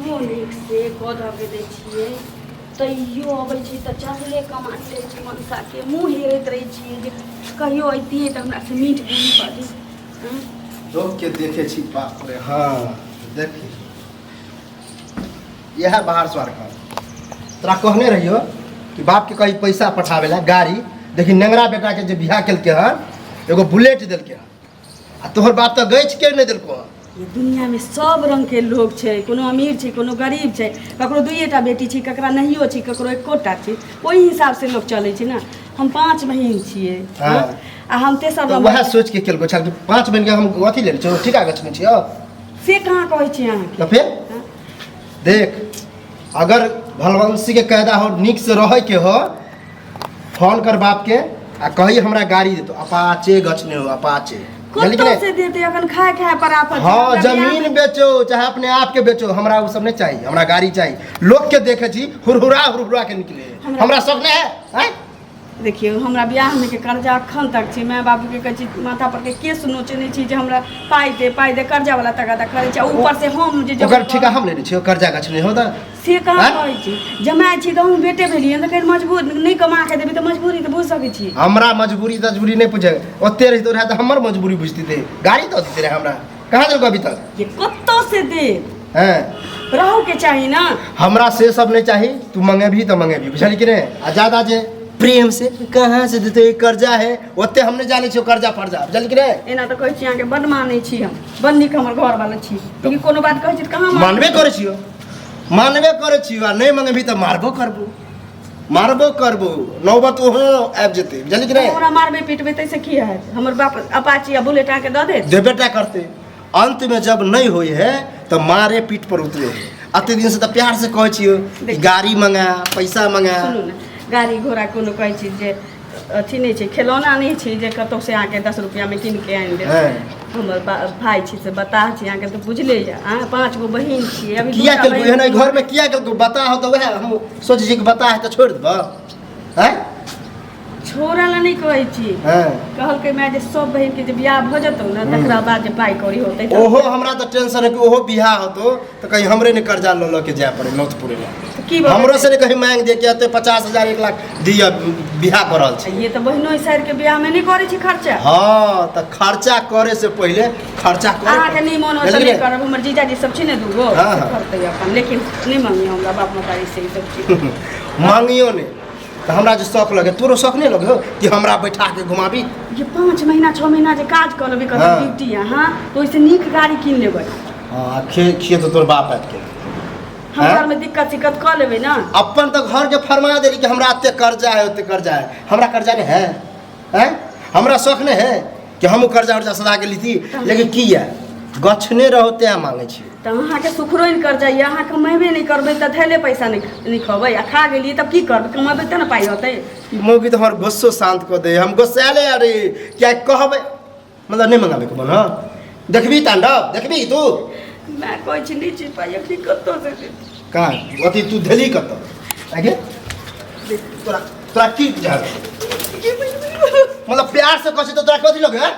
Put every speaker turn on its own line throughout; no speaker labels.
खाइयो नीकसँ कऽ धऽ के दै छियै, तैयो अबै छी तऽ चढ़ले कमाइत रहै छी, मनसाके मुँह हेरैत रहै छियै जे कहियो अइतियै तऽ हमरासँ मीठ बोली बाजै।
लोकके देखै छी, बाप रे। हाँ, देखी, इएह बाहर स्वार कर। तोरा कहने रहियो कि बापके कही पैसा पठाबै ला गाड़ी। देखी, नेंगरा बेटाके जे बियाह केलकै हन, एगो बुलेट देलकै हन, आ तोहर बाप तऽ गछि के नहि देलको हन।
ये दुनियामे सब रङ्गके लोक छै। कोनो अमीर छै, कोनो गरीब छै, ककरो दुइएटा बेटी छै, ककरा नहियो छै, ककरो एकोटा छै। ओहि हिसाबसँ लोक चलै छै ने। हम 5 बहिन छियै। आ हम तेसर
तऽ
नम्बर।
वएह सोचि के केलको छल कि 5 बहिनके हम अथी लेने छियौ, ठीका गछने छियौ।
से कहाँ कहै छी अहाँके?
तऽ फेर देख, अगर भलवंशी के कायदा हो, नीक से रहे के हो, फोन कर बाप के आ कही हमरा गाड़ी देतो, अपाचे गछने हो, अपाचे। बुझली कि
कतऽ
नहीं?
से देते? अखन खाए खाए पर आफत छै।
हाँ।
हमरा बियाह
जमीन बेचो चाहे अपने आप के बेचो, हमरा वो सब नहीं चाहिए, हमरा गाड़ी चाहिए। लोग के देखे छी हुरहुरा हुरहुरा के निकले। हमरा शौक नहीं है, हैं?
देखियौ, हमरा बियाहमे के कर्जा अखन तक छै। माय बाबूके कहै छी, माथा पर के केस नोचने छी जे हमरा पाइ दे, पाइ दे। कर्जा वाला तगादा करै छै आ ऊपर से हम जे
ओकर ठेका हम लेने छियै, कर्जा गछने हो तऽ।
से कहाँ
आँय?
कहै छी? जमाइ छी तऽ अहूँ बेटे भेलियै तऽ फेर मजबूर नहि कमा के देबै तऽ मजबूरी तऽ बुझि सकै छी।
हमरा मजबूरी तजबूरी नहि पूछे। ओते रहितो रहए तऽ हमर मजबूरी बुझतिते, गाड़ी दऽ दिते रहे हमरा। कहाँ देलको अभी तक?
ये कतऽ से देत?
हैं?
रहूके चाही ने।
हमरा से सब नहि चाही। तू मंगेबही तऽ मंगेबही, बुझली कि नहि? आ ज्यादा जे प्रेम से कहाँ से देते, कर्जा है ओते, हम नहि जानै छियै कर्जा फर्जा, बुझली कि नहि?
एना तऽ कहै छी, अहाँके बड्ड मानै छी हम, बड़ नीक हमर घरवाला छी, लेकिन कोनो बात कहै छी तऽ कहाँ
मानबे करै छियौ, मानबे करै छियौ। आ नहि मंगेबही तऽ मारबो करबो, मारबो करबो, नौबत ओहो आबि जेतै, बुझली कि नहि?
हमरा मारबै पीटबै ताहिसँ की हैत? हमर बाप अपाची आ बुलेट अहाँके दऽ देत?
देबे टा करतै। अंत में जब नहीं होई है तो मारे पीठ पर उतरे है। अते दिन से तो प्यार से कहै छियौ कि गाड़ी मंगा, पैसा मंगा।
सुनू ने, गाड़ी घोड़ा कोनो कहै छी जे अथी नहि छै, खेलौना नहि छै जे कतहु से अहाँके 10 रुपैआमे कीन के आनि देत। हमर भाय छी से बताह छी, अहाँके तऽ बुझले यऽ। अहाँ 5 गो बहिन छियै अभी।
किया
दूटा
केलको
बहिन।
एहन घर में? किया केलको? बता हो तऽ वएह हम सोचै छी कि बता है तऽ छोड़ि देबऽ, हैं?
छोड़ऽ लए नहि कहै छी। कहलकै माय जे सब बहिनके जे बियाह भऽ जेतौ ने, तकरा बाद जे पाइ कौड़ी होतै तऽ
ओहो हमरा तऽ टेंशन है कि ओहो बियाह होतो तऽ कहीं हमरे ने कर्जा लऽ लऽ के जाय पड़े नौत पुरे लए।
तऽ की भऽ
हमरो
जेतै?
से ने कहीं मांगि दे कि एते 50,000 1 लाख दिअ, बियाह कऽ रहल छी।
ये तऽ बहिनो साइड के बियाह में नहि करै छी खर्चा।
हाँ, तऽ खर्चा करे से पहिले खर्चा करे।
अहाँके नहि मोन होत तऽ
बुझलियै?
नहि करब। हमर जीजाजी सब छै ने दूगो, से करतै अपन, लेकिन नहि मांगियौ हमरा बाप महतारी से ई सब चीज।
मांगियो नहि तऽ हमरा जे शौक लगे, तोरो शौक नहि लगे कि हमरा बैठा के घुमाबी?
जे 5 महीना 6 महीना जे काज कऽ लेबै कतौ ड्यूटी अहाँ तऽ ओहिसँ नीक गाड़ी कीन लेबै।
हाँ, खे तो तोर बाप आबि के
हम
हैं?
घरमे दिक्कत सिक्कत कऽ लेबै ने।
अपन तऽ घर के फरमा देली कि हमरा एते कर्जा है, ओते कर्जा है। हमरा कर्जा नहीं है, हैं? हमरा शौक नहीं है कि हम कर्जा उर्जा सदा के लीती, लेकिन की है, गछने रहो तें मांगे छी।
तऽ अहाँके सुखरोइन कर्जा यऽ। अहाँ कमेबे नहि करबै तऽ धैले पैसा नहि नहि खबै आ खा गेलियै तब की करबै? कमेबै तऽ ने पाइ होतै।
ई मौगी तऽ हमर गुस्सो शांत कऽ दे। हम गुस्साले अरे क्या कहबै, मतलब नहि मंगाबै के मन। हँ, देखबी तांडव देखबी तू।
मैं कहै छी नहि छी पाइ अखनी कतऽ से देत?
कहाँ अथी तू धेली कतऽ आगे? तोरा तोरा की बुझायल? मतलब प्यार से कहै छी तऽ तोरा कथी लगे हैं?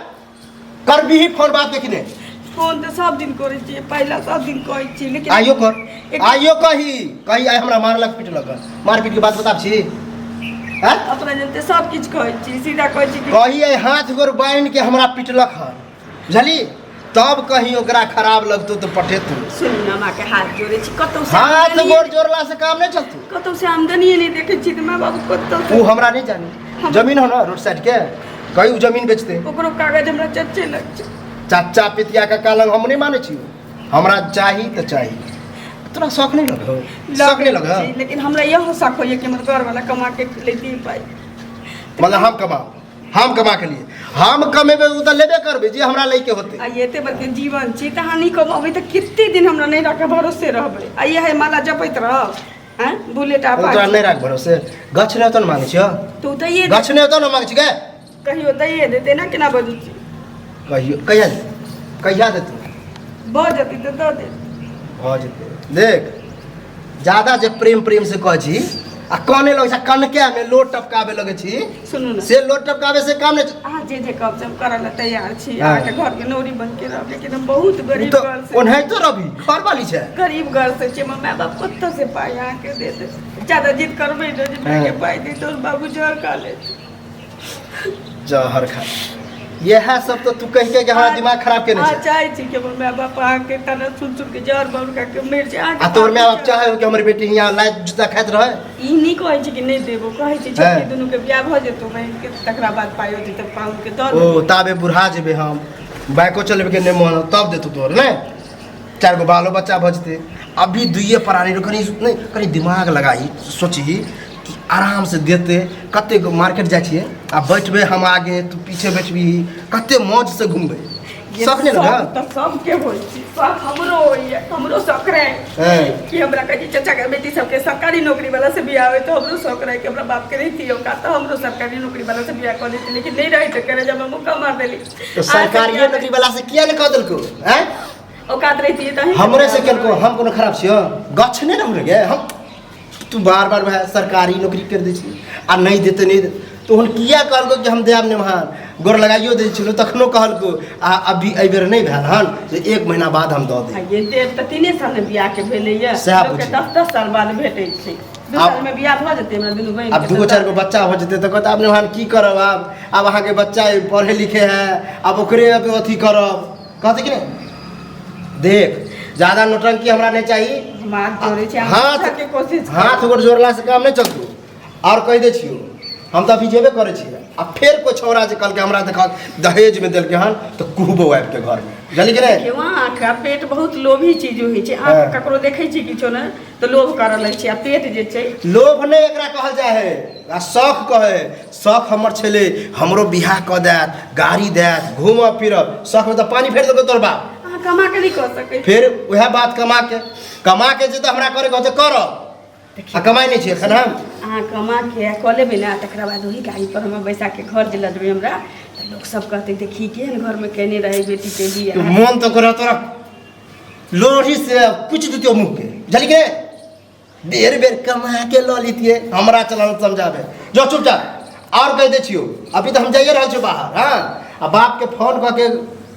करबीही फोन बात के कि नहि?
फोन तऽ सब दिन करै छियै, पहिला सब दिन कहै छियै, लेकिन
आइयो कर, आइयो कही, कही आइ हमरा मारलक पिटलक। मारपीट के बात बताब छी, हैं?
अपना जनते सब किछु कहै छी, सीधा कहै छी कि
कही आइ हाथ गोर बान्हि के हमरा पिटलक हन, बुझली? तब कहीं ओकरा खराब लगतो तऽ पठेतू।
सुनू ने, माँ के हाथ जोड़ै छी, कतौ से
हाथ
आमदनी-
गोर जोड़ला से काम नहीं चलतो।
कतौ से आमदनी नहि देखै छी तऽ माँ बाबू कतौ से
ऊ हमरा नहीं जानी। जमीन हो ना रोड साइड के, कहीं ऊ जमीन बेचते।
ओकरो कागज हमरा चच्चे लग छै।
चाचा पितिया का लग हम नहीं माने छी। हमरा चाही तऽ चाही। तोरा शौक नहीं लग? शौक नहीं लग?
छी, लेकिन हमरा इहो शौक होइए कि हमर घरवाला कमा के लेती पाइ।
मतलब हम कमाओ, हम कमा के लिए, हम कमेबे उ तऽ लेबे करबे जे हमरा लैके होते।
आ एते बड़के जीवन छी तऽ अहाँ नहि कमेबै तऽ कते दिन हमरा नहि राखऽ भरोसे रहबै आ इएह माला जपैत रहब? आँय, बुलेट आ
तोरा नहि राख भरोसे, गछ नहि होतो ने मांगे छियो।
तऽ ओ दैये
गछ नहि होतो ने मांगे छी गे।
कहियो दैये देतै ने, केना बजै छी?
कहियो कहिया देतै? कहिया देतै?
भऽ जेतै तऽ दऽ देत।
भऽ जेतै। देख, ज्यादा जे प्रेम प्रेम से कहै छी आ कने लगै छै कनके में लोट टपकाबे लगै छी।
सुनू ने,
से लोट टपकाबे से काम नहीं।
अहाँ जे जे कहब से हम करऽ लए तैयार छी।
हाँ।
अहाँके घरके नौरी बन के रहब, लेकिन हम बहुत गरीब
तऽ
घर से,
ओनाहितो रवि घर वाली छै।
गरीब घर से छी। हमर माय बाप कतऽ से पाइ अहाँके देत? ज्यादा जिद करबै ने जे मायके
हाँ।
पाइ दी, तऽ बाबू जहर खा लेत।
जहर खा, इएह सब तऽ तू कहि के हमरा दिमाग खराब केने
अहाँ
छै।
चाहै छी कि हमर माय बाप अहाँके ताना सुन सुन के जहर बाबू खा के मरि जाय?
आ तोहर माय बाप चाहे हो कि हमर बेटी हियाँ लात जूता खाइत रहे?
ई नहि कहै छै कि नहि देबो, कहै छै
हाँ।
छोटकी दुनूके बियाह भऽ जेतौ बहिनके, तकरा बाद पाइ होतै तऽ पाहुनके दऽ
ओ
देबै।
ताबे बुढ़ा जेबै हम, बाइको चलेबे के नहि मोन, तब देतौ तोहर नहि? चारि गो बालो बच्चा भऽ जेतै। अभी दुइए प्राणी रहो, कनि नहि कनि दिमाग लगाही, सोचही कि आरामसँ देतै। कतेक मार्केट जाइ छियै आ बैठबै हम आगे, तू पीछे बैठबही, कते मौजसँ घुमबै। शौक नहि
शौक
ने?
तऽ सबके होइ छै, शौक हमरो होइए। हमरो शौक रहै कि हमरा कहै छै चाचाके बेटी सबके सरकारी नौकरी वाला से बियाह होइ, तऽ हमरो शौक रहै कि हमरा बापके रहिती औकात तऽ हमरो सरकारी नौकरी वाला से बियाह कऽ देती, लेकिन नहि रहै तऽ करे जब हम मुक्का मार देली।
तऽ सरकारिए नौकरी वाला से किया नहि कऽ देलकौ आँय?
औकात रहिती तऽ
हमरे से केलको, हम कोनो खराब छियो? गछ नहि ने गे हम। तू बार बार वएह सरकारी नौकरी कर दै छी आ नहि देतै नहि देतै, तोहन किया कहलको कि हम देब नहि? गोर लगाइयो दै छलहुँ तखनो कहलको आ अभी एहिबेर नहि भेल हन, जे एक महीना बाद हम दऽ देब।
ये देव तऽ 3 सालमे बियाहके भेलैए,
सएह
लोकके
बुझियौ।
10-10 साल बाद भेटै छै। 2 सालमे बियाह भऽ जेतै हमरा दुनू बहिन।
आब दूगो चारि गो बच्चा हो जेतै तऽ कहतै आब नहि की करब, आब आब अहाँके बच्चा पढ़े लिखे है, आब ओकरे अब अथी करब, कहतै कि नहि? देख, ज्यादा नौटंकी हमरा नहि चाही।
हम हाथ जोड़ै छी, अहाँ
हाथ
पूछऽके कोशिश करू।
हाथ गोड़ जोड़ला से काम नहि चलतौ। आओर कहि दै छियौ, हम तऽ अभी जेबे करै छियै आ फेर कोइ छौड़ा जे कहलकै हमरा देखल दहेजमे देलकै हन तऽ कुहबो आबिके घरमे, बुझलियै कि नहि?
देखियौ, आँख आ पेट बहुत लोभी चीज होइ छै। आँख ककरो देखै छी किछो ने तऽ लोभ करऽ लगै छै, आ पेट जे छै
लोभ नहि एकरा कहल जाइ है आ शौख कहै है। शौख हमर छलै हमरो बियाह कऽ देत, गाड़ी देत, घूमब फिरब, शौखमे तऽ पानि फेर देलकै तोहर बाप।
अहाँ कमा के नहि कऽ सकै छी।
फेर उएह बात, कमा के, कमा के जे तऽ हमरा करैके होतै करब, आ कमाइ नहि छी एखन हम।
अहाँ कमा के कऽ लेबै ने, तकरा बाद ओही गाड़ी पर हमरा बैसा के घर जे लऽ जेबै हमरा, तऽ लोक सब कहतै देखी केहन घरमे केने रहै बेटीके बियाह।
मोन तऽ करऽ तोरा लोढ़ी से कुछ दितियो मुँह के, बुझलियै कि नहि? बेर बेर कमा के लऽ लितियै, हमरा चलल समझाबे जो चुपचाप। आओर कहि दै छियौ, अभी तऽ हम जाइए रहल छियौ बाहर। हँ, आ बापके फोन कऽ के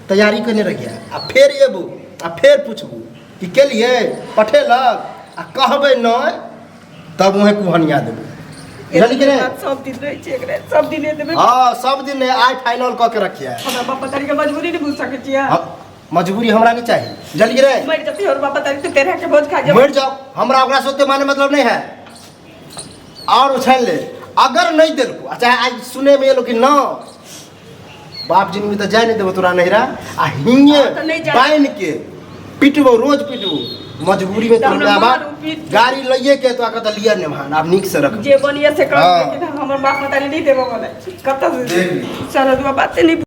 तैयारी केने रहियै, आ फेर एबू आ फेर पुछबू कि केलियै पठेलक, आ कहबै नहि तब उहेँ कुहनिया देबै, बुझलियै कि नहि?
सब दिन रहै छै एकरा, सब दिने देबै।
हँ, सब दिन नहि, आइ फाइनल कऽ के रखियै।
हमरा बाप तारी के मजबूरी नहि बुझ सकै छियै।
हम मजबूरी हमरा नहीं चाहिए, बुझलियै कि नहि?
मरि जतै और बाप तारी तऽ तेरह के भोज खा जेबै।
मरि जाओ, हमरा ओकरा से ओते माने मतलब नहीं है। और उछाल ले, अगर नहीं देलको, आ चाहे आज सुने में एलो कि न बाप जिनगी तऽ जाय नहीं देबो तोरा नैहरा, आ हिंगे
हाँ, तऽ नहि जाय।
बान्हि के पिटबो, रोज पिटबो मजबूरी में।
तऽ
तोर
हमरा
माय बाप
मारू, पीट।
गाड़ी लइए के तो कहता लिया ने भान, आब नीक से रख।
जे बनिए से कर,
हाँ।
लेकिन हमर बाप मतारी नहि देबऽ वाला छै। कतऽ से
देख ली।
सरदुआ बाते नहि।